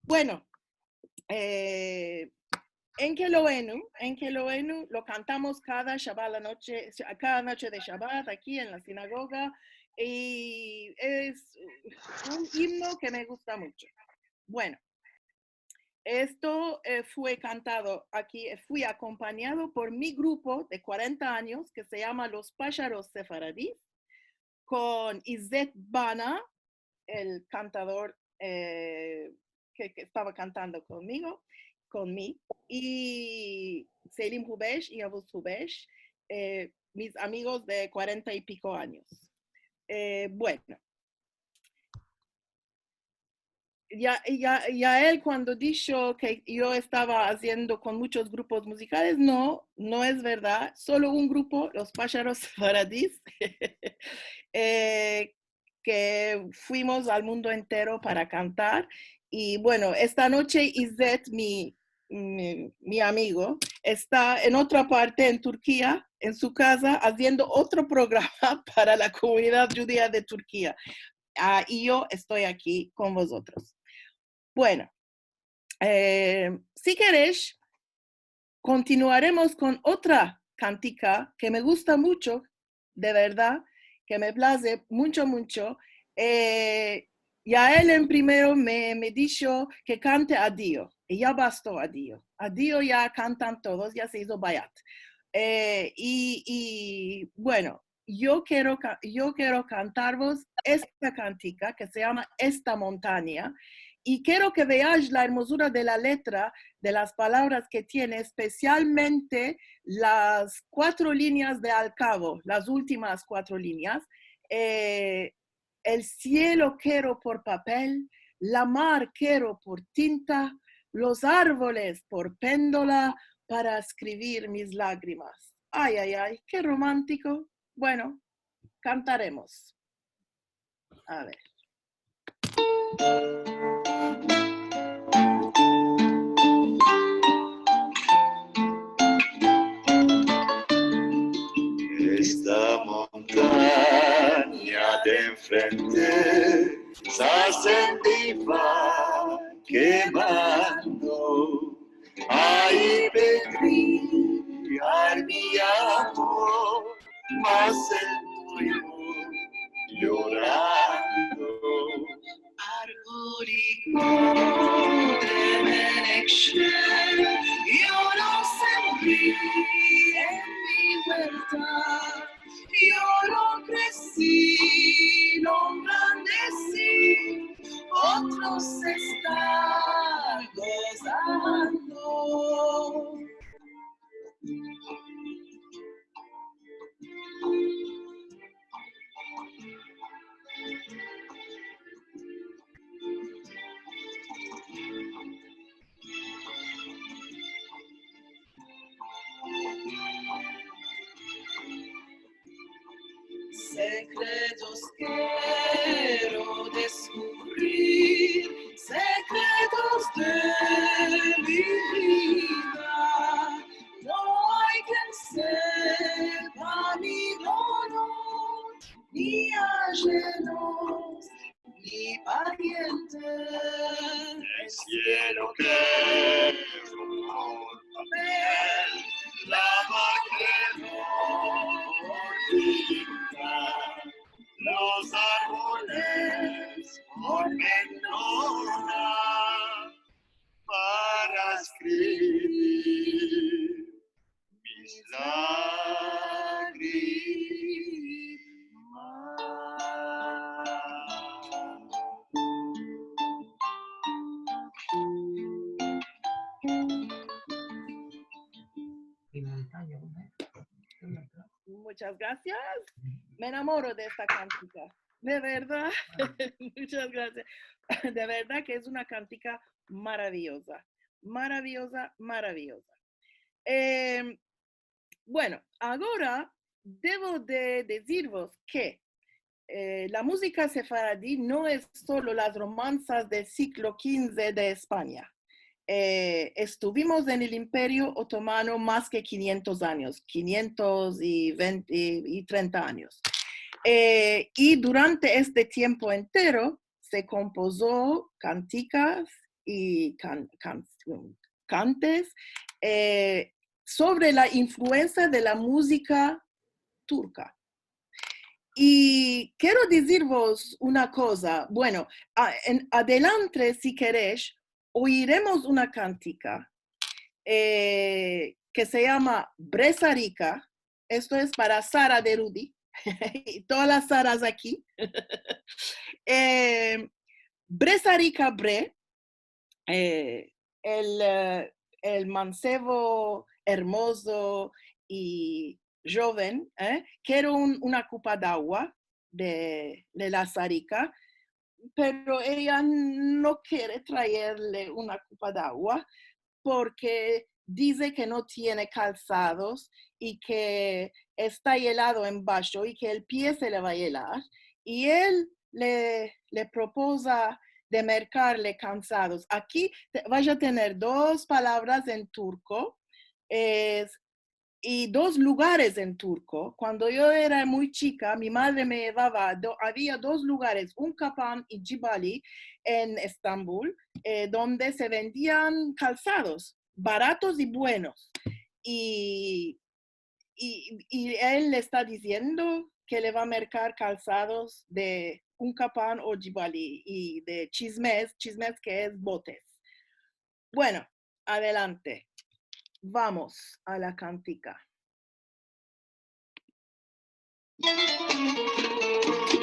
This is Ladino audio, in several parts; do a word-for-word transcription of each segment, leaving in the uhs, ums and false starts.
Bueno, eh, Enkeloenu, Enkeloenu lo kantamos kada Shabat la noche, kada noche de Shabat aki en la sinagoga, i es un imno ke me gusta muncho. Bueno, esto, eh, fue kantado aki, eh, fui akompanyado por mi grupo de kuarenta anyos ke se yama Los Pasharos Sefaradis, kon Izet Bana, el kantador, eh, ke, ke estava kantando konmigo, kon mi, i Selim Hubesh i Avuz Hubesh, eh, mis amigos de kuarenta i piko anyos. Eh, bueno, Ya, ya, Yael kuando disho ke yo estava aziendo kon munchos grupos muzikales, no, no es verdad. Solo un grupo, Los Pasharos Sefaradis, eh, ke fuimos al mundo entero para kantar. I, bueno, esta noche Izet, mi, mi, mi amigo, esta en otra parte, en Turkia, en su kaza, aziendo otro programa para la komunidad djudia de Turkia. Ah, i yo esto aki kon vozotros. Bueno, eh, si keresh, kontinuaremos kon otra kantika ke me gusta muncho, de verdad, ke me plaze muncho, muncho. Eh, Yael en primero me, me disho ke kante Adio, i ya basto Adio. Adio ya kantan todos, ya se izo bayat. Eh, i, i, bueno, yo kero ka-, yo kero kantarvos esta kantika ke se yama Esta montanya, i kero ke veash la ermozura de la letra, de las palavras ke tiene, espesialmente las kuatro linyas de al kavo, las ultimas kuatro linyas. Eh, el sielo kero por papel, la mar kero por tinta, los arvoles por pendola para eskrivir mis lagrimas. Ay, ay, ay, ke romantiko. Bueno, kantaremos. A ver. Esta montanya de enfrente se asendia kemando. Ayi pedri, ay, mi amor, mas el tuyo yorando. Arboliko de menekşe, yo lo sembri en mi huerta, yo lo kresi, lo engrandesi, otros estan gozando. Sekretos kero deskuvrir, sekretos de mi vida. No ay ken sepa mi dolor, ni ajenos, ni parientes. El sielo kero por papel, la mar kero por tinta, los arvoles por pendola para eskrivir mis lagrimas. Muchas grasias. Me enamoro de esta kantika. De verdad. Muchas grasias. De verdad ke es una kantika maraviyoza. Maraviyoza, maraviyoza. Em, bueno, agora devo de dizirvos ke, eh, la muzika sefaradi no es solo las romansas del siglo kinze de Espanya. Eh, estuvimos en el Imperio Otomano mas ke kinyentos anyos, kinyentos i vente, i trenta anyos. Eh, i durante este tiempo entero se kompozo kantikas i kan-, kan-, kantes, e, sovre la influensa de la muzika turka. I kero dizirvos una koza, bueno, a-, en adelantre, si keresh, oiremos una kantika, e, ke se yama Brezarika, esto es para Sara de Rudi, i todas las Saras aki. E, Brezarika bre, e, el, e, el mansevo ermozo i joven, e, kere un, una kupa de agua de, de la Brezarika, pero eya no kere traerle una kupa de agua porke dize ke no tiene kalsados i ke esta yelado en basho i ke el pie se le va a yelar, i el le, le propoza de merkarle kalsados. Aki te-, vas a tener dos palavras en turko, es, i dos lugares en turko. Kuando yo era muy chika, mi madre me yevava a do-, avia dos lugares, Unkapan i Cibali en Estambul, e, donde se vendian kalsados baratos i buenos. I, i, i el le esta diziendo ke le va a merkar kalsados de Unkapan o Cibali i de çizmes, çizmes ke es botes. Bueno, adelante. Vamos a la kantika.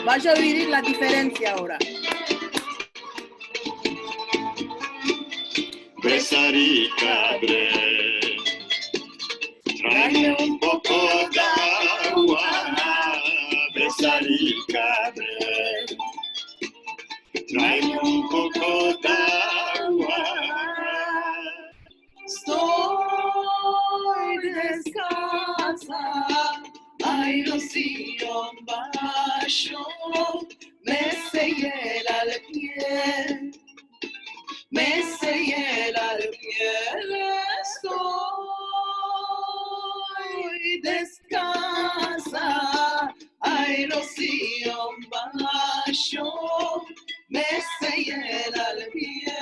Vas a oir la diferensia agora. Brezarika bre, traeme un poko de agua. Brezarika bre, traeme un poko de agua. Esto deskansa, ay, rosio en basho, me se yela el pie, me se yela el pie. Esto deskansa, ay, rosio en basho, me se yela el pie,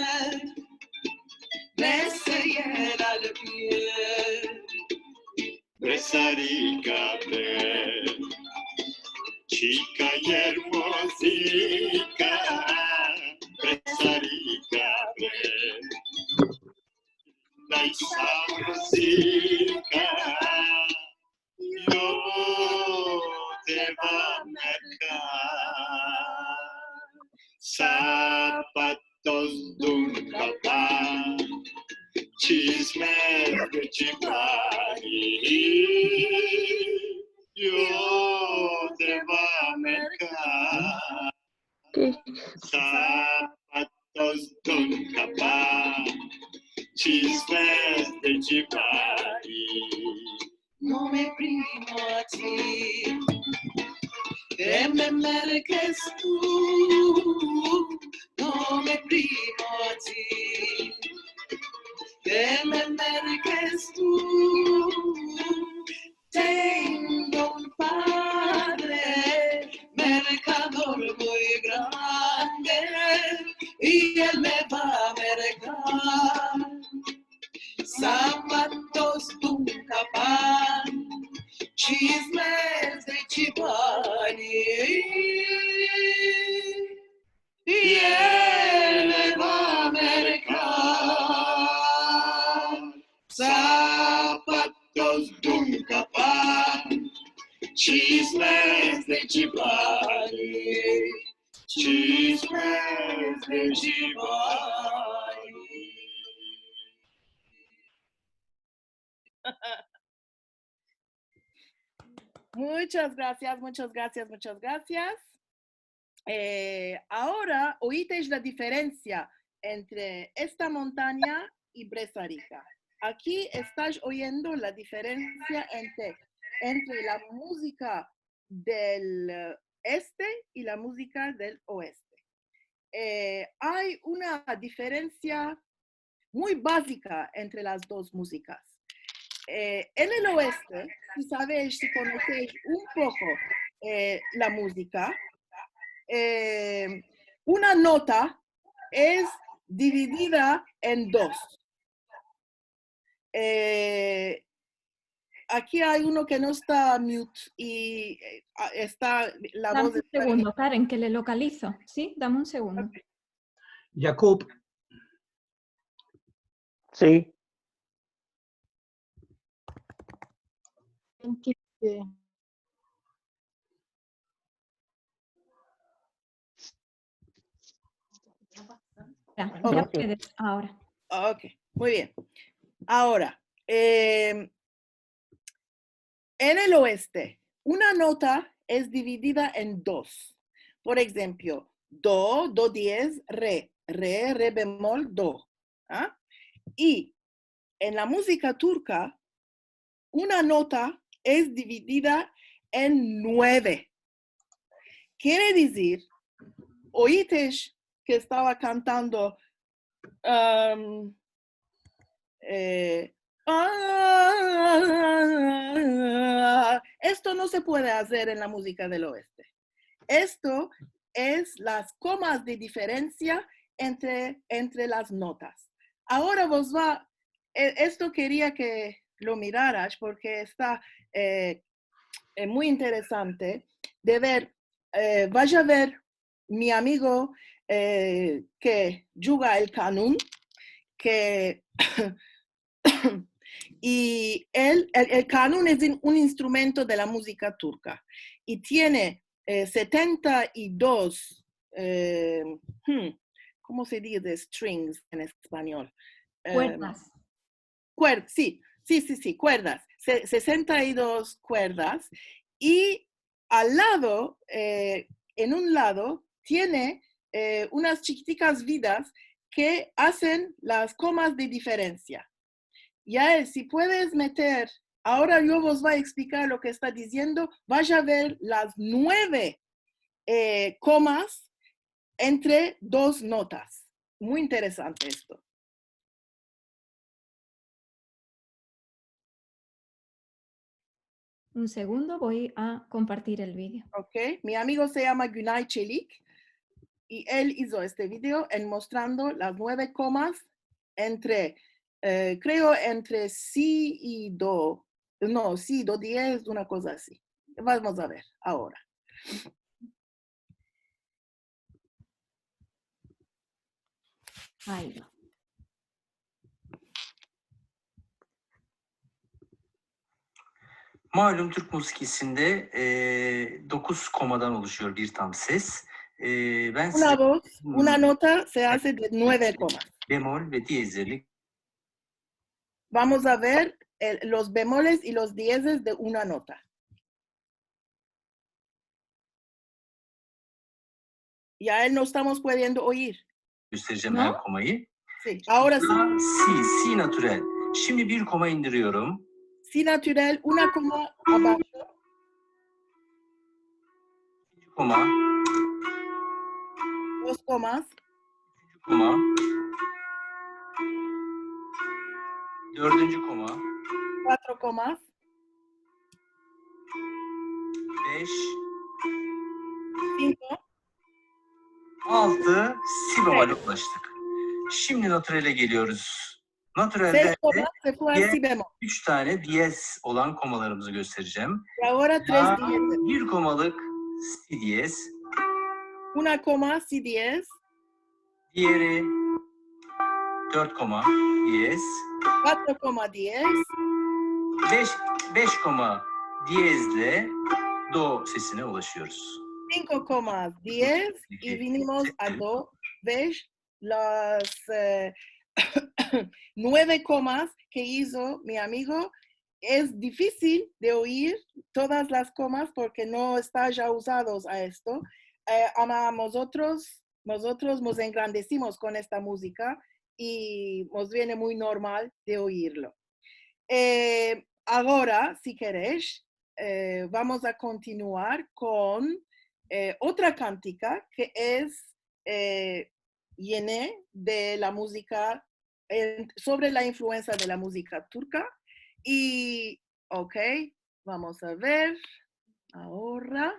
me se yela el pie. Brezarika bre, chika i ermozika, Brezarika bre, ay, savrozika, yo te va a merkar zapatos de Unkapan, çizmes de Cibali, yo te va a merkar zapatos de Unkapan, çizmes de Cibali. No me primo a ti, ke me merkes tu, no me primo a ti, ke me merkes tu. Tengo un padre merkador muy grande i el me va a merkar zapatos de Unkapan, çizmes de Cibali. I el me va a merkar zapatos de Unkapan, çizmes de Cibali, çizmes de Cibali. Muchas grasias, muchas grasias, muchas grasias. E, agora oites la diferensia entre esta montanya i Brezarika. Aki estas oyendo la diferensia entre, entre la muzika del, e, este i la muzika del oeste. E, ay una diferensia muy bazika entre las dos muzikas. E, en el oeste, si savesh, si konosesh un poko, e, la muzika, e, una nota es dividida en dos. Eh, aki ay uno ke no esta mute i, eh, a-, esta la voz. Dame un segundo, Karen, ke le lokalizo. Si, dame un segundo. Okey. Yakup. Si. Ya, ya puedes, aora. Okey, muy bien. Aora, em, en el oeste, una nota es dividida en dos. Por enshemplo, do, do diez, re, re, re bemol, do. A? I en la muzika turka, una nota es dividida en mueve. Kere dizir, oites ke estava kantando, am, eh, a, esto no se puede azer en la muzika del oeste. Esto es las komas de diferensia entre, entre las notas. Aora vos va, e-, esto keria ke lo miraras porke esta, eh, eh, muy interesante de ver, eh, vash a ver mi amigo, eh, ke djuga el kanun, ke, i el, el, el kanun es in-, un instrumento de la muzika turka, i tiene, eh, setenta i dos, eh, hmm, komo se dize strings en espanyol? Em, kuerdas. Kuer-, si, si, si, si, kuerdas. Se-, sesenta i dos kuerdas. I al lado, eh, en un lado, tiene, eh, unas chikitikas vidas ke azen las komas de diferensia. Yael, si puedes meter, aora yo vos vo a eksplikar lo ke esta diziendo, vash a ver las mueve, eh, komas entre dos notas. Muy interesante esto. Un segundo, voy a compartir el video. Okey, mi amigo se yama Günay Çelik i el izo este video en mostrando las mueve komas entre, eh, kreo entre si i do, no, si, do diez, una koza ansi. Vamos a ver aora. Ay, no. Malum, Türk musikisinde, e, dokuz komadan oluşuyor bir tam ses. E, ben size... Una voz, una nota se aze de mueve komas. Bemol ve diyezleri. Vamos a ver el, los bemoles y los dieces de una nota. Ya el no estamos pudiendo oir. Göstereceğim her komayı. Si, aora si. Si, si natürel. Şimdi bir koma indiriyorum. Si natürel, una koma abasho. İkinci koma. Dos komas. Üçüncü koma. Dördüncü koma. Kuatro komas. Beş. Sinko. Altı, si bemole ulaştık. Şimdi natürele geliyoruz. Natürelde de üç tane diyez olan komalarımızı göstereceğim. Y aora tres dieces. Bir komalık si diyez. Una koma si diyez. Diyeri dört koma diyez. Kuatro koma diyez. Beş, beş koma diyezle do sesine ulaşıyoruz. Sinko koma diyez i vinimos a do, beş, las, eh, mueve komas ke izo mi amigo. Es difisil de oir todas las komas porke no esta ya uzados a esto, eh, ama mozotros, mozotros mos engrandesimos kon esta muzika i mos viene muy normal de oirlo. Eh, agora, si keresh, eh, vamos a kontinuar kon, eh, otra kantika ke es, eh, yene de la muzika, en, sovre la influensa de la muzika turka. I, okey, vamos a ver agora.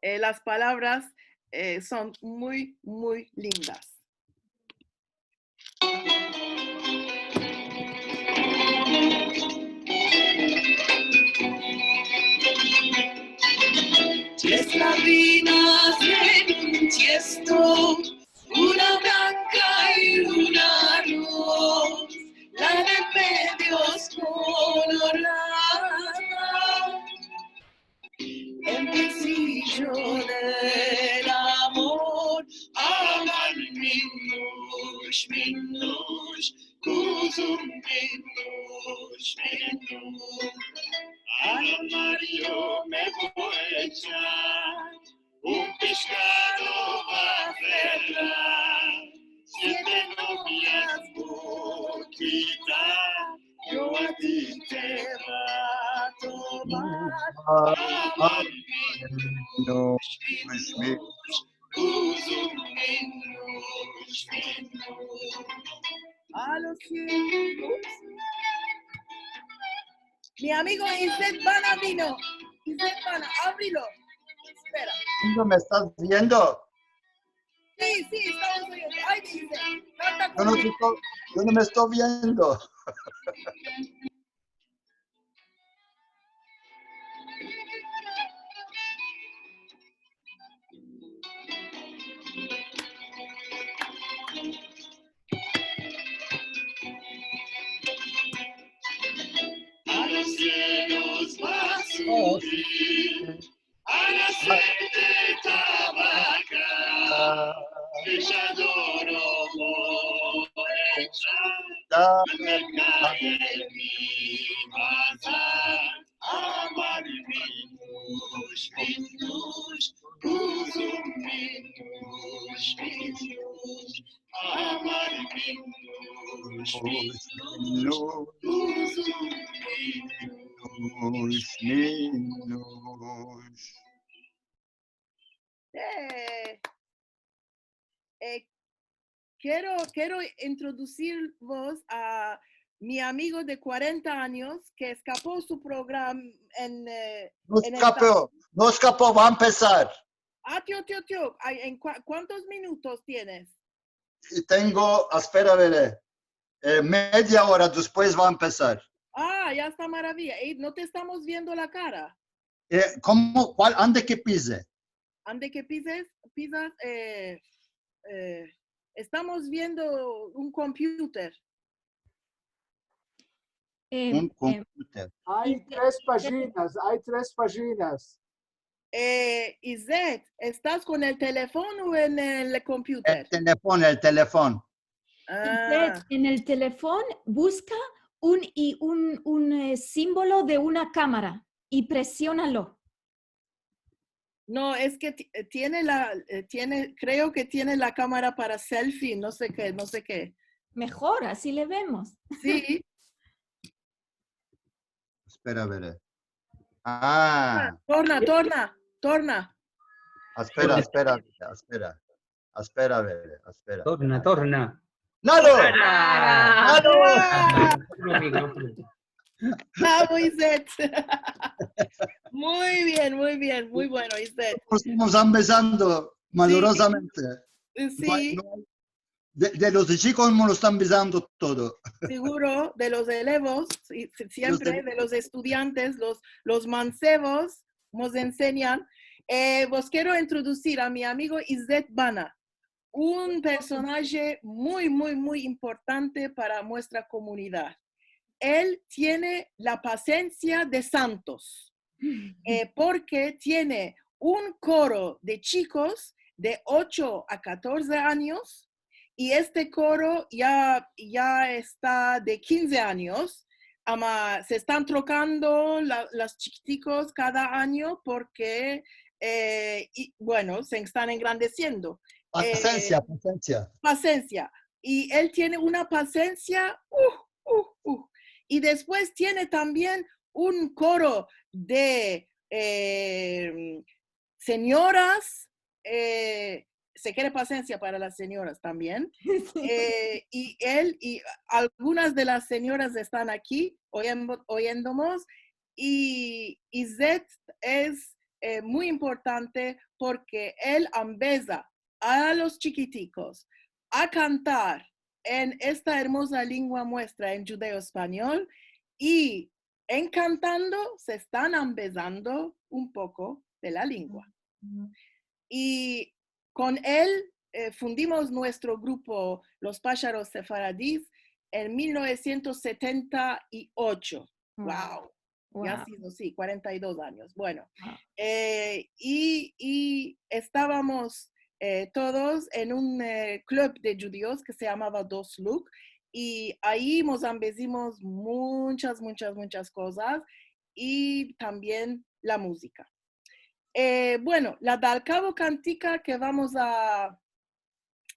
Eh, las palavras, eh, son muy, muy lindas. Tres lavinas en un tiesto, una blanka i una roz, la de medio es kolorada. En bolsillo del amor, amar minush, minush, kuzum minush, minush. Al mar yo me vo a echar, un peshkado va a aferrar, siete novias vo a kitar, yo a ti te va a tomar, amar minush, minush, kuzum minush, minush. A los cielos. Mi amigo Izet Bana vino. Izet Bana, abrilo. Espera. ¿Dónde me estás viendo? Sí, sí, estamos oyendo. Ay, dice. Canta Yo no, conmigo. te estoy- yo no me estoy viendo. A los cielos va a subir, a la sede tabaka, echador vo a echar, al merkado en mi bazar, amar minush, minush, kuzum minush, minush. Amar minush, minush, kuzum minush, minush. Eh, eh, quiero, quiero introducirvos a mi amigo de kuarenta anyos ke eskapo su programa en, eh, No en el eskapo, no eskapo, va a empesar. Ah, tio, tio, tio, ay, en kua- kuantos minutos tienes? I tengo, espera, vere, eh, media ora despues va a empesar. Ah, ya esta maraviya. Ey, no te estamos viendo la kara. Eh, komo, kual, ande ke pize? Ande ke pises, pisas, eh, eh, estamos viendo un computer. Eh, Un eh, computer. Ay tres pajinas, ay tres pajinas. Eh, Izet, estas kon el telefon o en el computer? El telefon, el telefon. Ah, en el telefon buska un, i un, un eh, simbolo de una kamara i presionalo. no, es ke ti- eh, tiene la, eh, tiene, kreo ke tiene la kamara para selfie, no se ke, no se ke. Mejor, asi le vemos. Si. Espera, vere. Ah, Torna, torna, torna. espera, espera, espera. Espera, vere, espera. Torna, torna. Nalo! Ah, Nalo! Otro amigo, otro. Bravo, Izet. Muy bien, muy bien, muy bueno, Izet. Nos estamos ambezando malorozamente. Si, No hay- de, de los chikos nos lo estan ambezando todo. Siguro, de los elevos, si- si- siempre de los estudiantes, los, los mansevos mos ensenyan. Eh, vos kero introdusir a mi amigo Izet Bana, un personaje muy, muy, muy importante para muestra komunidad. El tiene la pasensia de santos, eh, porke tiene un koro de chikos de ocho a katorze anyos, i este koro ya, ya esta de kinze anyos, ama se estan trokando la- los chikitikos kada anyo porke, eh, i, bueno, se estan engrandesiendo. Pasensia, pasensia. Pasensia. I el tiene una pasensia, uh, uh, uh. I despues tiene tambien un koro de eh, senyoras, eh, se kere pasensia para las senyoras tambien. Eh, i el i algunas de las senyoras estan aki oyendo- oyendomos. I Izet es eh, muy importante porke el ambeza a los chikitikos a kantar en esta ermoza lengua muestra, en djudeo-espanyol, i en kantando se estan ambezando un poko de la lengua. I kon el, eh, fundimos muestro grupo Los Pasharos Sefaradis en mil novesientos setenta i ocho. Wow. Ya ha sido, si, kuarenta i dos anyos. Bueno, eh, i, i estavamos, eh, todos en un, eh, klub de djudios ke se yamava Dostluk, i ayi mos ambezimos munchas, munchas, munchas kozas, i tambien la muzika. Eh, bueno, la Dalkavo kantika ke vamos a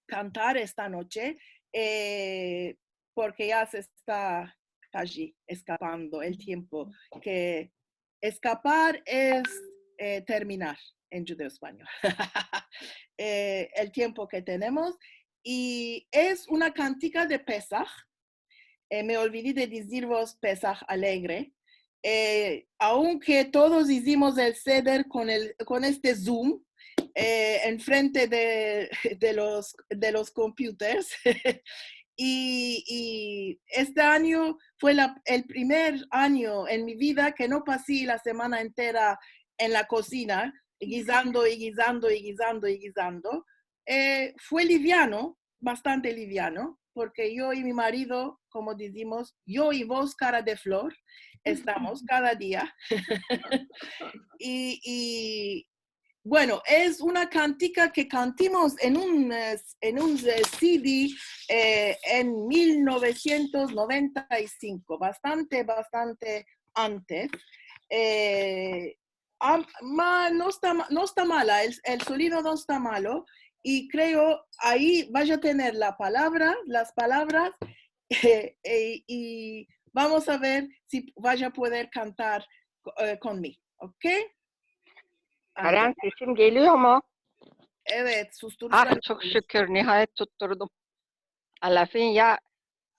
kantar esta noche, eh, porke ya se esta kaji eskapando el tiempo, ke eskapar es, eh, terminar en djudeo-espanyol. Eh, el tiempo ke tenemos, i es una kantika de Pesah, eh, me olvidi de dizirvos Pesah alegre. Eh, aunke todos izimos el seder kon el, kon este Zoom, eh, enfrente de, de los, de los computers, i, i este anyo fue la, el primer anyo en mi vida ke no pasi la semana entera en la kozina, gizando i gizando i gizando i gizando. Eh, fue liviano, bastante liviano, porke yo i mi marido, komo dizimos, yo i vos, kara de flor, estamos kada dia. I, i, bueno, es una kantika ke kantimos en un, eh, en un, eh, C D, eh, en mil novesientos noventa i sinko, bastante, bastante antes. Eh, am-, ma-, no esta ma-, no esta mala, el, el sonido no esta malo, i kreo ayi vash a tener la palavra, las palavras, eh, eh, i vamos a ver si vash a pueder kantar, eh, kon mi, okey? Karen, sesim geliyor mu? Evet, susturdu. Ah, çok şükür, nihayet tutturdum. A la fin ya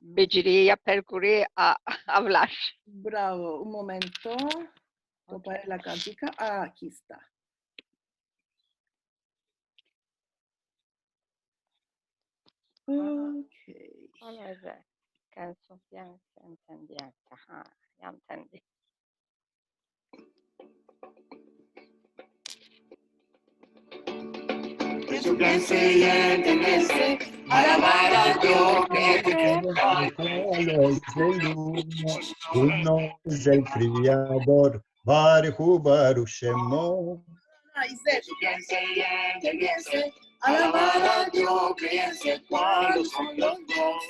beceri, ya perkuri a, avlar. Bravo, un momento. Topare la kantika. Ah, aki esta. Okey. Ona göre. Canción bien entendida. Aha, ya entendi. Uno es el Kriador, Baruhu Baruh Shemo. Alabar a Dios, creerse cuáles son los dos.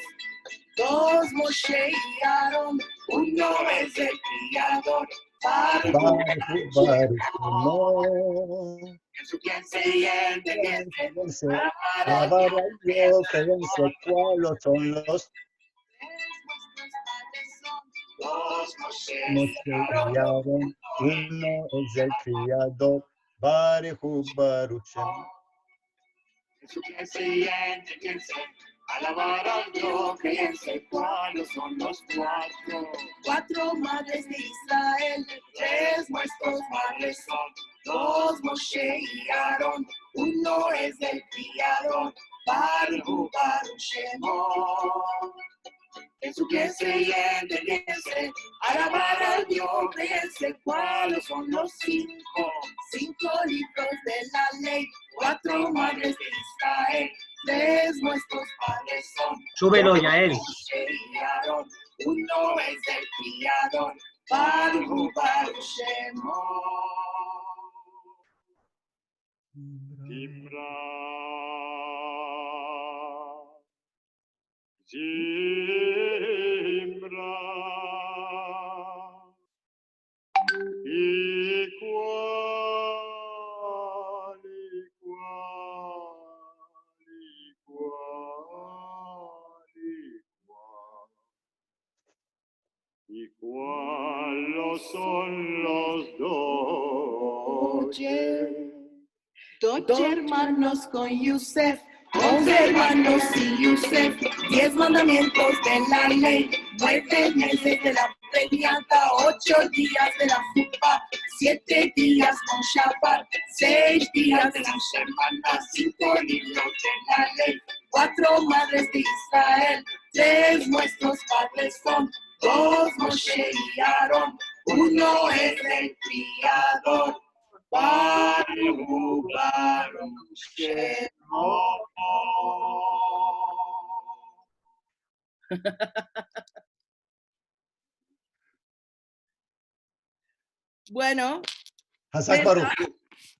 Dos Moshe i Aaron, uno es el Kriador, Baruhu Baruh Shemo. Alabar a Dios, creerse cuáles son los Moshe i Aaron, uno es el Kriador, Baruhu Baruh Shemo. Alabar a Dios, creerse cuáles son los cuatro. Cuatro madres de Israel, tres muestros madres son. Dos Moshe i Aaron, uno es el Kriador, Baruhu Baruh Shemo. Jesucristo y entenderse, alabar a Dios, creerse cuáles son los cinco, cinco libros de la ley, cuatro madres de Israel, tres muestros padres son. Súbelo, Yael. Moshe i Aaron, uno es el Kriador, Baruhu Baruh Shemo. Simra. Simra. I kual, i kual, i kual, i kual. I kual son los doce? Doce ermanos kon Yosef, onze ermanos sin Yosef, diez mandamientos de la ley, mueve mezes de la Keniata, ocho dias de la hupa, siete dias kon Shapat, seis dias de la semana, sinko dias de la ley, kuatro madres de Israel, tres muestros padres son, dos Moshe i Aaron, uno es el kriador. Baruch, Baruch Shemo. Bueno, hazak Baruch.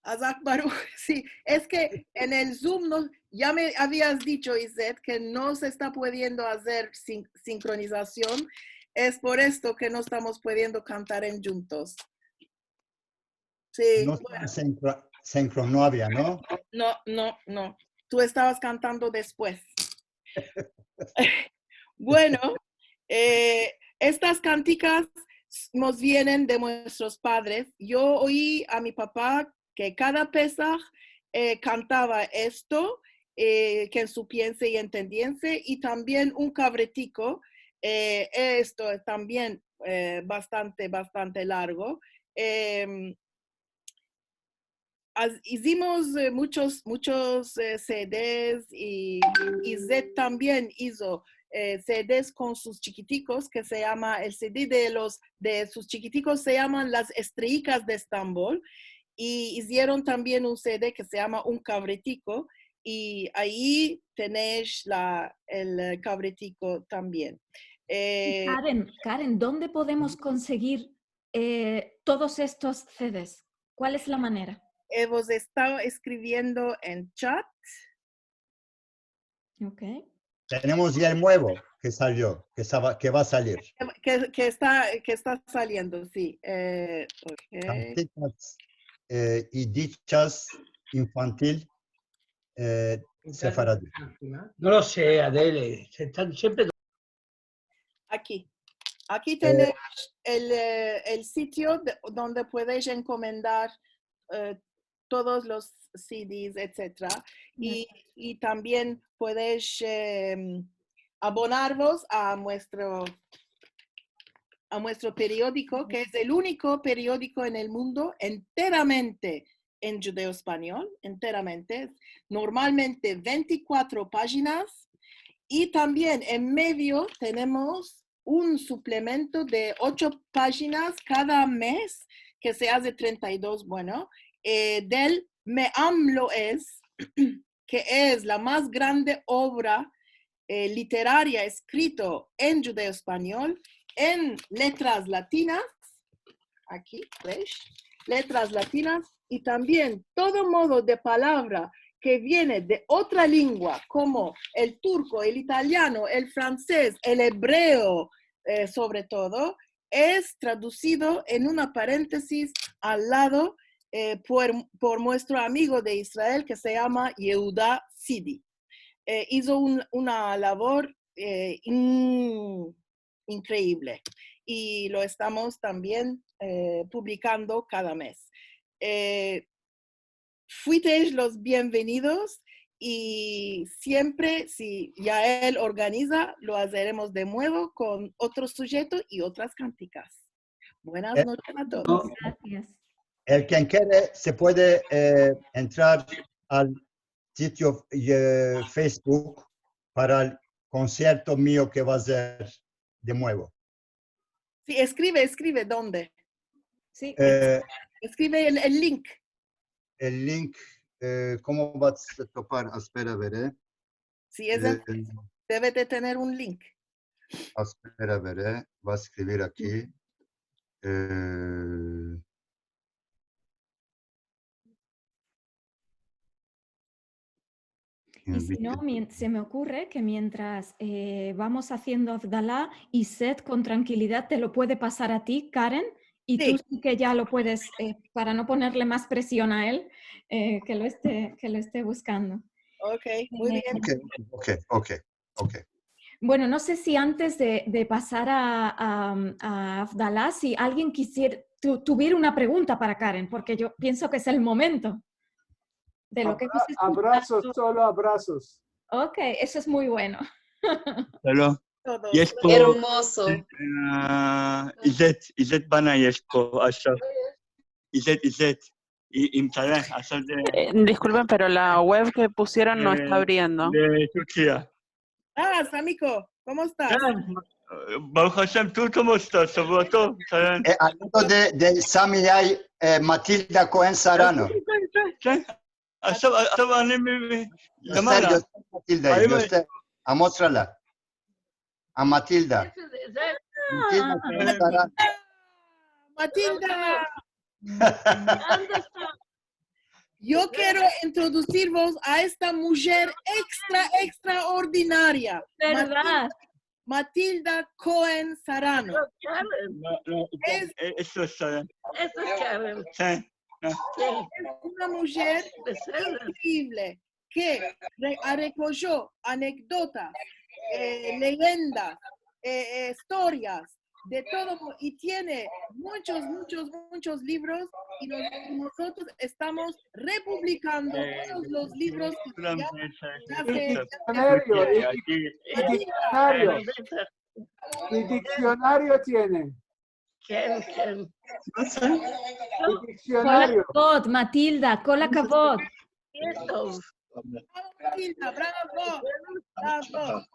Hazak Baruch, si. Es ke en el Zoom no, ya me avias dicho, Izet, ke no se esta pudiendo azer sin-, sinkronizasion. Es por esto ke no estamos pudiendo kantar en djuntos. Si, bueno. No, sinkro-, sinkron no avia, no? No, no, no. Tu estavas kantando despues. Bueno, eh, estas kantikas mos vienen de muestros padres. Yo oi a mi papa ke kada Pesah, eh, kantava esto, eh, ke en su piense i entendiense, i tambien un kavretiko, eh, esto es tambien, eh, bastante, bastante largo. Em, az-, izimos, eh, muchos, muchos, eh, CDs i, i Izet tambien izo, eh, CDs kon sus chikitikos, ke se yama, el CD de los, de sus chikitikos se yaman Las Estrellikas de Estambol, i izieron tambien un CD ke se yama Un Kavretiko, i ayi tenesh la, el, eh, kavretiko tambien. Eh, Karen, Karen, donde podemos konsegir, eh, todos estos CDs? Kual es la manera? Hemos estado escribiendo en chat. Ok. Tenemos ya el muevo ke salio, ke estava, ke va a salir. Ke, ke esta, ke esta saliendo, si. Eh, ok. Kantikas, eh, i dichas infantil, eh, sefaradi. No lo se, Adele. Se estan siempre Aki. Aki tenesh el, eh, el sitio de, donde puedesh enkomendar, eh, todos los CDs, etsetera. I, i tambien puedesh, em, abonarvos a muestro, a muestro periodiko, ke es el uniko periodiko en el mundo enteramente en djudeo-espanyol, enteramente, normalmente vente i kuatro pajinas, i tambien en medio tenemos un suplemento de ocho pajinas kada mes, ke se aze trenta i dos, bueno, eh, del Me'am Lo'ez, ke es la mas grande ovra, eh, literaria eskrito en djudeo-espanyol, en letras latinas, aki, vesh, letras latinas, i tambien todo modo de palavra ke viene de otra lengua, komo el turko, el italiano, el fransez, el ebreo, eh, sovre todo, es tradusido en una parentesis al lado, eh, por, por muestro amigo de Israel ke se yama Yehuda Sidi. Eh, izo un, una lavor, eh, in-, inkreivle. I lo estamos tambien, eh, publikando kada mes. Eh, fuitesh los bienvenidos i siempre, si Yael organiza, lo azeremos de muevo kon otro sujeto i otras kantikas. Buenas noches a todos. Gracias. El ken kere se puede, eh, entrar al sitio, eh, Facebook para el konsierto mio ke va a ser de muevo. Si, eskrive, eskrive, donde? Si, eh, eskrive el, el link. El link, eh, komo va a topar? Espera, a ver, eh. Si, es, eh, deve de tener un link. Espera, a ver, eh. Va a eskrivir aki. Eh, I si no, mien-, se me okurre ke mientras, eh, vamos aziendo Avdala, Izet kon trankilidad te lo puede pasar a ti, Karen, i tu si ke ya lo puedes, eh, para no ponerle mas presion a el, eh, ke lo este, ke lo este buskando. Ok, muy bien. Ok, ok, ok. Ok. Bueno, no se si antes de, de pasar a, a, a Avdala, si alguien kisier-, tu-, tuviera una pregunta para Karen, porke yo pienso ke es el momento de lo ke hemos eskutado. Abra-, abrazos, solo abrazos. Ok, eso es muy bueno. Solo. todos. Yesko. Ermozo. E, izet, izet bana yesko, aşav. İzet, izet. İ, imtale, aşav de. Eh, disculpen, pero la web que pusieron no está abriendo. De Turkia. Ah, Samiko, komo estas? Bien, Baruh Ashem, tu komo estas? Shavua tov, salam. E, hablando de, de Sami, ay, e, Matilda Cohen Sarano. Si, si, si, si. Aşav, aşav ani mi, mi, göster, göster Matilda'yı, göster. Amostrala. A Matilda. Matilda, Matilda. Yo kero introdusirvos a esta mujer ekstra, ekstraordinaria. Verdad. Matilda Cohen Sarano. No, no, es, es, eso es Sarano. Eso es Karen. Si, no. Si. Es una mujer inkreivle ke re-, a rekojo anekdotas, e, leyendas, e, e, istorias de todo mu-, i tiene munchos, munchos, munchos livros i nos-, i mozotros estamos republikando todos los livros ke ya, ya se, ya se. Diksionario, i, i diksionario. I diksionario tiene. Ken, ken? I diksionario. Kol hakavod, Matilda, kol hakavod. Bravo, Matilda, bravo, bravo.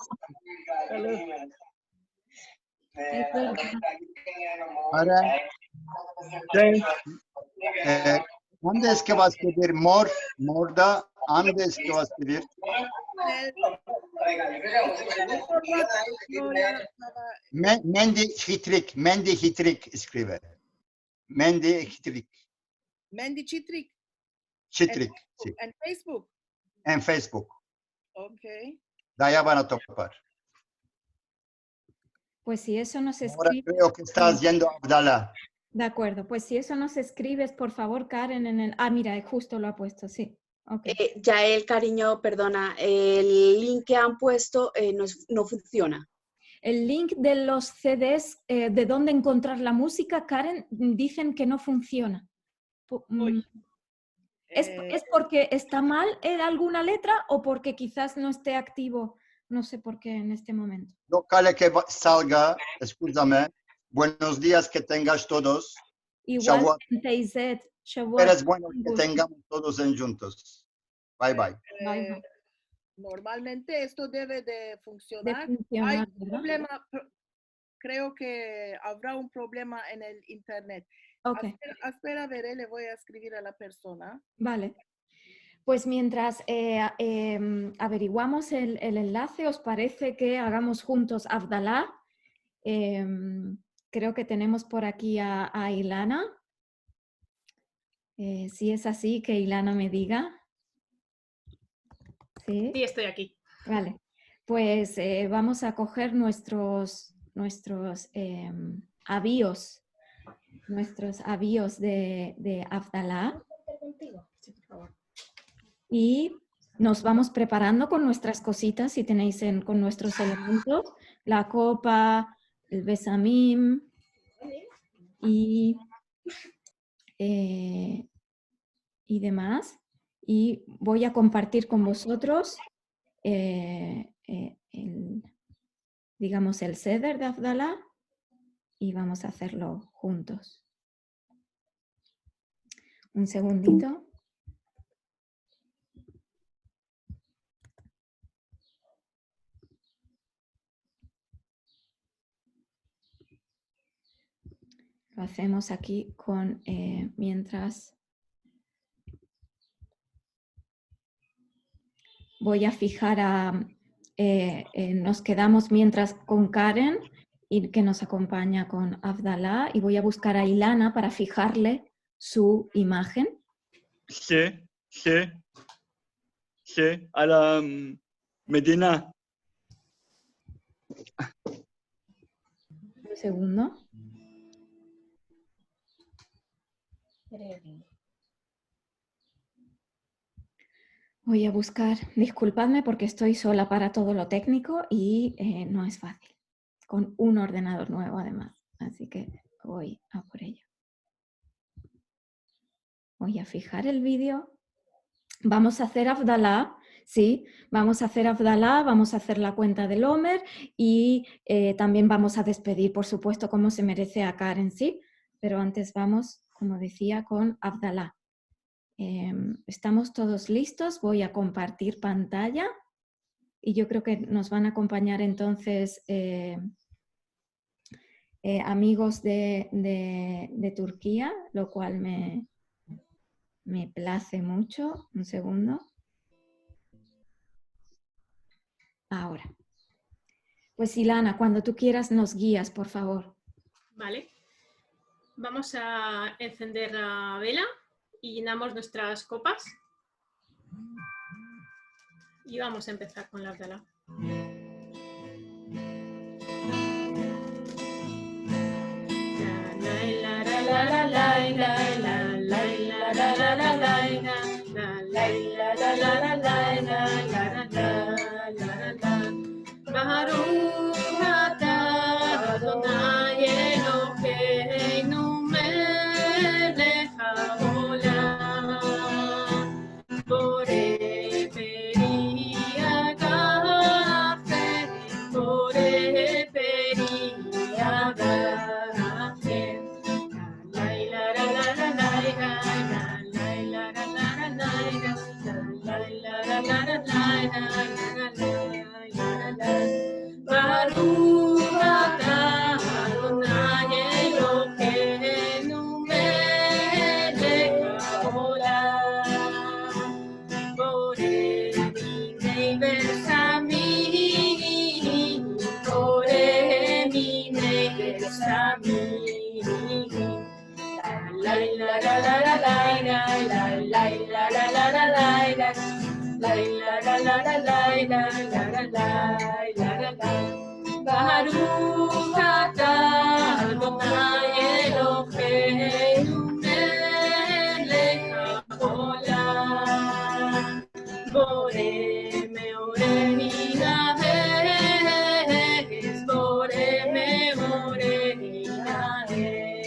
Ara, e, ande es ke va a eskrivir Mor, Morda, ande es ke va a eskrivir. Me-, Mendi Hitrik, Mendi Hitrik eskrive. Mendi Hitrik. Mendi Chitrik. Chitrik, si. En Facebook? En Facebook. Okey. De aya van a topar. Pues si eso nos eskrives. Agora kreo ke esta yendo Avdala. De akuerdo, pues si eso nos eskrives, por favor, Karen, en el, a, mira, eh, djusto lo a puesto, si. Okey. E, Yael, karinyo, perdona, el link ke an puesto, e, no es, no funsiona. El link de los CDs, e, de donde enkontrar la muzika, Karen, dizen ke no funsiona. Pu-, mm, es, e, es porke esta mal en alguna letra o porke kizas no este aktivo? No se porke en este momento. Yo kale ke va-, salga, eskuzame. Buenos dias, ke tengas todos. Igualmente, Izet. Shavua tov. Eres bueno, ke tengamos todos en djuntos. Bye, bye. Bye, bye. E, normalmente esto deve de funsionar. De funsionar, verdad? Ay un problema, pr-, kreo ke avra un problema en el internet. Okey. Espera, espera, a ver, e, le vo a eskrivir a la persona. Vale. Pues mientras, e, a, em, averiguamos el, el enlace, os parese ke agamos djuntos Avdala? Em, kreo ke tenemos por aki a, a Ilana. E, si es asi, ke Ilana me diga. Si? Si, esto aki. Vale. Pues, e, vamos a kojer muestros, muestros, em, avios, muestros avios de, de Avdala. I mos vamos preparando kon muestras kozitas, si tenesh en, kon muestros elementos, la kopa, el besamim i, e, i demas. I vo a kompartir kon vozotros, e, e, el, digamos, el seder de Avdala i vamos a azerlo djuntos. Un segundito. Lo azemos aki kon, e, mientras vo a fijar a, e, e, mos kedamos mientras kon Karen i ke mos akompanya kon Avdala, i vo a buskar a Ilana para fijarle su imajen. Si, si, si, a la, mm, Medina. Un segundo. Vo a buskar, diskulpadme porke esto sola para todo lo tekniko i, e, no es fasil. Kon un ordenador muevo ademas. Asi ke vo a por ello. Vo a fijar el video. Vamos a azer Avdala Sí, vamos a hacer Avdala, vamos a hacer la cuenta del Omer y, eh, también vamos a despedir, por supuesto, como se merece a Karen, ¿sí? Pero antes vamos, como decía, con Avdala. Em, estamos todos listos, voy a compartir pantalla y yo creo que nos van a acompañar entonces, eh, eh, amigos de, de, de Turquía, lo cual me, me place mucho. Un segundo. Ahora. Pues, Ilana, cuando tú quieras nos guías, por favor. Vale. Vamos a encender la vela y llenamos nuestras copas. Y vamos a empezar con la Avdala. Baruch ata Adonai Eloheinu melech haolam. Bore peri acher, bore peri acher. Baruch ata Adonai Eloheinu melech haolam. Bore minei besamim, bore minei besamim. Baruch ata Adonai Eloheinu melech haolam. Bore me'ore minahes, bore me'ore minahes.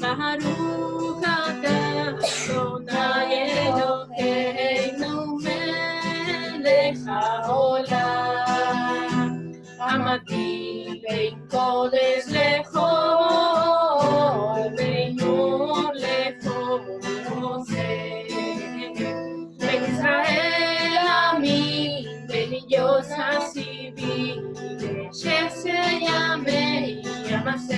Baruch ata Adonai Eloheinu melech haolam. Amarti בין קודש לחול, בין אור לחושך. בין ישראל העמים, בין איות הסיבים, שסה ימי המסר.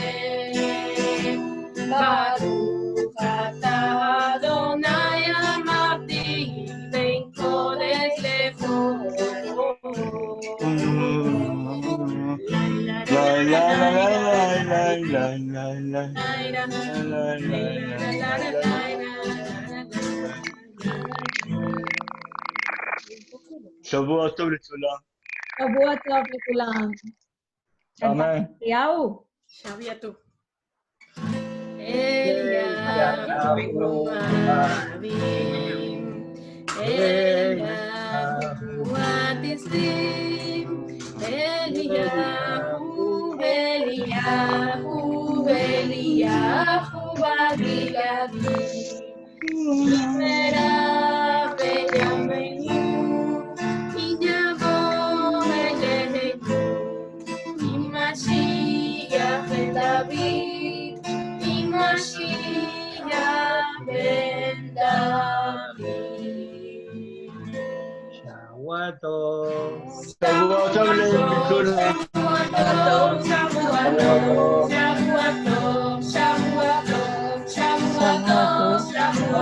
Baruch ata Adonai, amarti בין קודש לחול. שבוע טוב לכולם. שבוע טוב לכולם. אמן. אליהו. שבוע טוב. אליהו אביב, אליהו אביב, אליהו, אליהו, אליהו אביב. Primera bella menú, y ya voy lejos, y Mashiach ben David, y Mashiach ben David. שבוע טוב. שבוע טוב לכולם. שבוע טוב, שבוע טוב, שבוע טוב, שבוע טוב, שבוע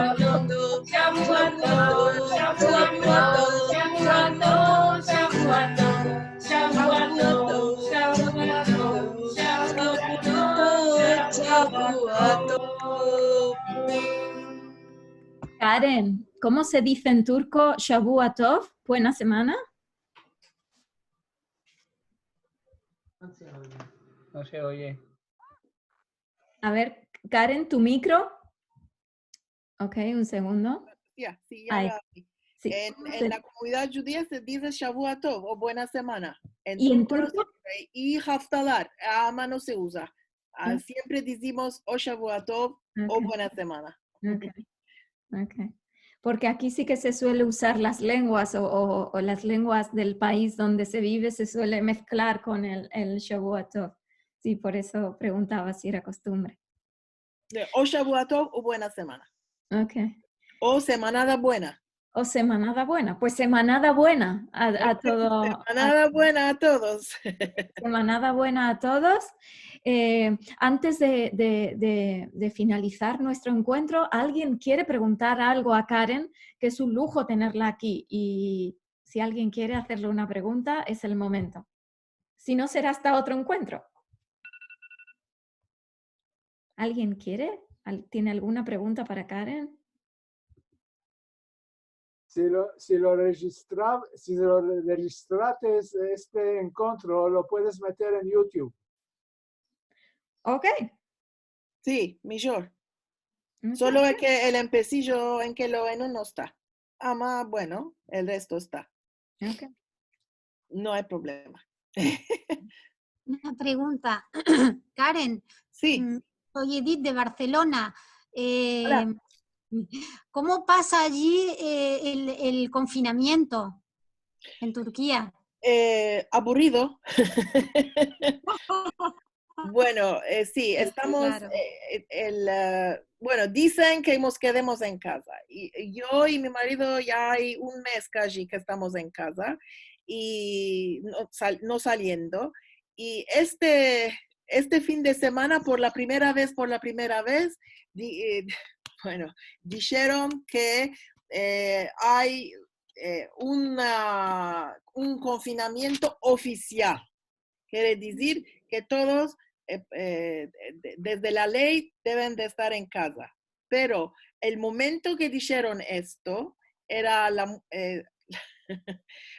טוב, שבוע טוב, שבוע טוב, שבוע טוב, שבוע טוב, שבוע טוב, שבוע טוב, שבוע טוב. Karen, ¿cómo se dice en turco שבוע טוב? Buena semana. No se oye. A ver, Karen, tu micro. Ok, un segundo. Ya, sí, ya. Ahí. Lo abri. Si. En, en la komunidad djudia se dize Shavua Tov o buena semana. En turko no se dize, i haftalar, ama no se uza. A, siempre dizimos o Shavua Tov o buena semana. Ok. Ok. Porke aki si ke se suele uzar las lenguas o, o, o las lenguas del pais donde se bive se suele mezklar kon el, el Shavua Tov. Si, por ezo preguntava si era kustumbre. O Shavua Tov o buena semana. Ok. O semanada buena. O semanada buena. Pues semanada buena a, a todo. Semanada buena a todos. Semanada buena a todos. Eh, antes de, de, de, de finalizar nuestro enkuentro, alguien kiere preguntar algo a Karen, ke es un lujo tenerla aki. I si alguien kiere azerle una pregunta, es el momento. Si no, sera asta otro enkuentro. Alguien kiere? Al-, tiene alguna pregunta para Karen? Si lo, si lo registra-, si lo re-, registrates este enkuentro, lo puedes meter en YouTube. Ok. Si, mijor. Ok. Solo es ke el empesijo en ke lo eno no esta. Ama, bueno, el resto esta. Ok. No ay problema. Una pregunta. Karen, Si. mm, soy Edith de Barcelona. Eh, Hola. ¿Cómo pasa allí eh, el, el confinamiento en Turquía? Eh, aburido. Bueno, eh, si, Si, estamos, klaro. Eh, el, eh, bueno, dizen ke mos kedemos en kaza. I, i yo i mi marido ya ay un mez kaji ke estamos en kaza i no, sal-, no saliendo. I este, este fin de semana, por la primera vez, por la primera vez, di-, eh, bueno, disheron ke, eh, ay, eh, una, un konfinamiento ofisial. Kiere dizir ke todos, eh, eh, de-, desde la ley deven de estar en kaza. Pero el momento ke disheron esto, era la, eh,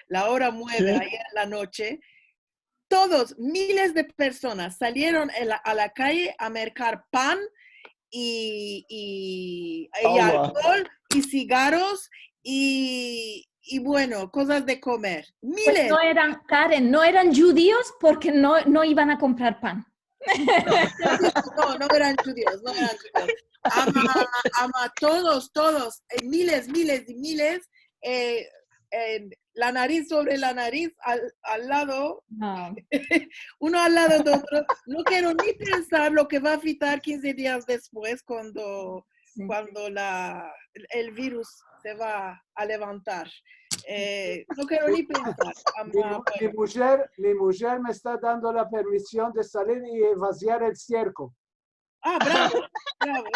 la ora mueve, si, ayer en la noche, todos, miles de personas salieron en la, a la kaye a merkar pan i, i, i alkohol i sigaros i, i, bueno, kozas de komer. Miles. Pues no eran, Karen, no eran djudios porke no, no ivan a komprar pan. No, no eran djudios, no eran djudios. Ama, ama todos, todos, eh, miles, miles i miles, eh, eh, la nariz sovre la nariz, al, al lado, uno al lado de otro. No kero ni pensar lo ke va a afitar kinze dias despues kuando, si, kuando la, el virus se va a levantar. Eh, no kero ni pensar. Ama, bueno. Mi, mi mujer, mi mujer me esta dando la permision de salir i vaziar el sierko. Ah, bravo, bravo.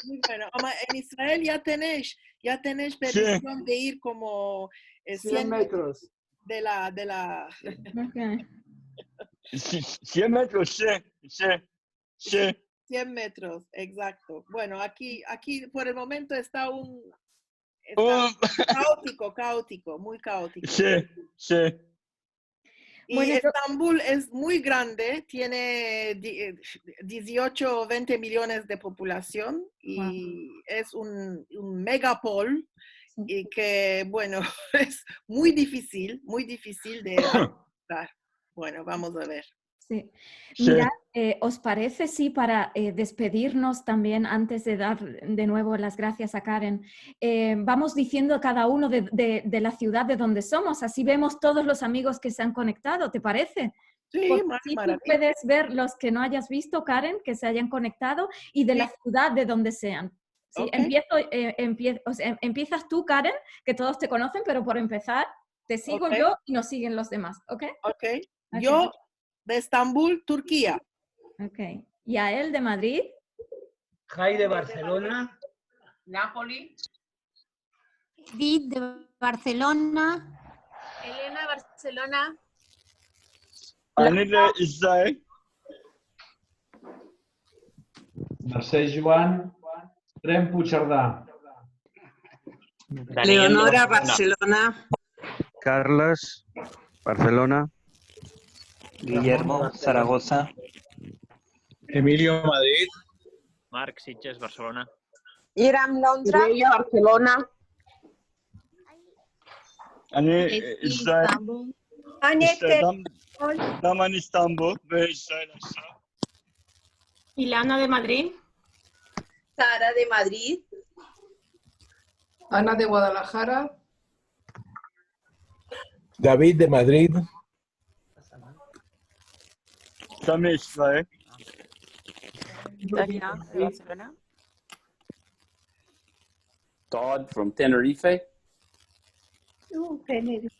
Muy bueno. Ama en Israel ya tenesh, ya tenesh permision de ir komo, eh, sien metros de la, de la... Ok. Si, sien metros, si, si, si. Sien metros, egzakto. Bueno, aki, aki por el momento esta un, esta kaotiko, kaotiko, muy kaotiko. Si, si. I Estambul es muy grande, tiene di-, eh, diziocho o vente miliones de populasion i es un, un megapol i ke, bueno, es muy difisil, muy difisil de adaptar. Bueno, vamos a ver. Si. Mirad, eh, os parese si para, eh, despedirnos tambien, antes de dar de nuevo las grasias a Karen, eh, vamos diziendo kada uno de, de, de la sivdad de donde somos? Asi vemos todos los amigos ke se an konektado, te parese? Si, maravilia. Porke si tu puedes ver los ke no ayas visto, Karen, ke se ayan konektado i de la sivdad de donde sean. Si, empiezo, eh, empie-, o sea, empiezas tu, Karen, ke todos te konosen, pero por empesar, te sigo yo i nos sigen los demas, ok? Ok. Yo de Estambul, Turkia. Ok. Yael de Madrid. Jai de Barselona. Napoli. Edith de Barselona. Elena, Barselona. Ani de Israel. Marsai Juan, Tremp Puchardà. Leonora, Barselona. Karlos, Barselona. Guillermo, Zaragoza. Emilio, Madrid. Mark, Sitges, Barselona. Iram, Londra. Mireia, Barselona. Ani, e, İsrail, İstanbul. Ani İsrail, Dam-, Daman İstanbul ve İsrail Aşağı. İlana de Madrid. Sara de Madrid. Ana de Guadalajara. David de Madrid. Sami İsrail. Tania de Barcelona. Todd from Tenerife. Uh, Tenerife.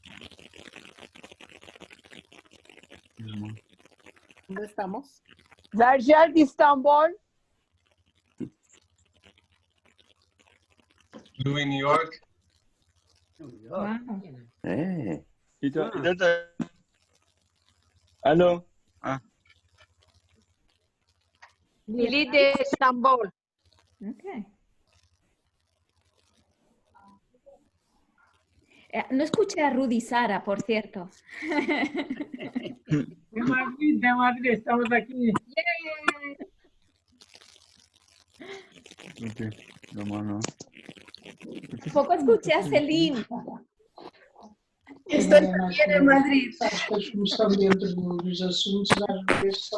¿Dónde estamos? Vergel de İstanbul. Louis, New York. Wow. E. İta-, İta-, Alo. A. Lili de İstanbul. Ok. E, no eskuche a Rudy, Sara, por sierto. De Madrid, de Madrid, estamos aki. Ok, no, no. Tampoko eskuche a Selin. Esto tambien en Madrid.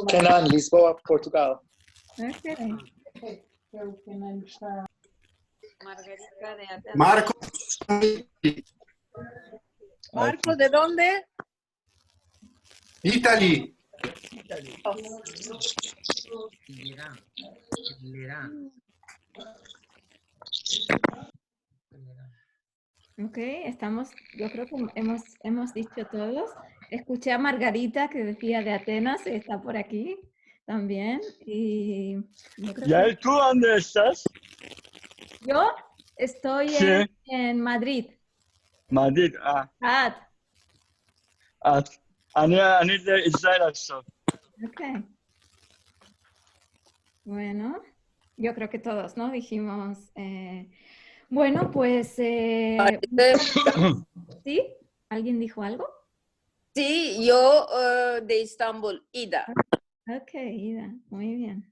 Kenan, Lisboa, Portugal. Ok. Margarita de Atenas. Marco. Marco, ¿de dónde? Italy. Ok, estamos, yo creo que hemos, hemos dicho todos. Eskuche a Margarita, ke dezia de Atenas, esta por aki tambien. I yo kreo ke... Yael, tu ande estas? Yo esto en, si, en Madrid. Madrid, a. At. At. Ani, ani de İsrail Aşağı. Ok. Bueno, yo kreo ke todos, no? Dijimos, e, bueno, pues, e, si? Alguien dijo algo? Si, yo, e, de İstanbul, İda. Ok, İda, muy bien.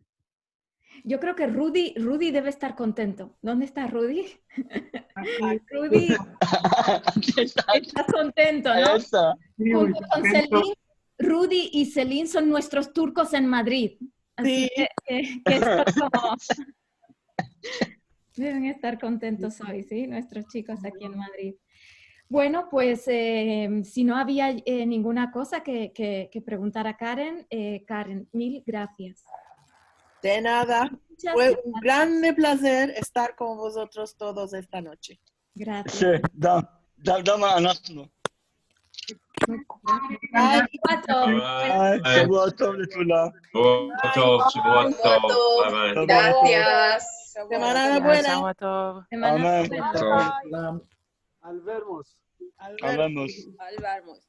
Yo kreo ke Rudy, Rudy deve estar kontento. Donde esta Rudy? Aki. Rudy, estas kontento, no? Esta. Si, muy kontento. Junto kon Selin, Rudy i Selin son muestros turkos en Madrid. Asi ke, ke, ke esto komo deven estar kontentos oy, si? Muestros chikos aki en Madrid. Bueno, pues, e, si no avia, e, ninguna koza ke, ke, ke preguntar a Karen, e, Karen, mil grasias. De nada. Muchas grasias. Fue un grande plazer estar kon vozotros todos esta noche. Grasias. Si, da, da, dama anasno. Bye. Bye. Bye. Shavua tov lekulam. Shavua tov, Shavua tov. Bye bye. Grasias. Semana buena. Shavua tov. Semana buena. Amen. Al vermos. Al vermos. Al vermos.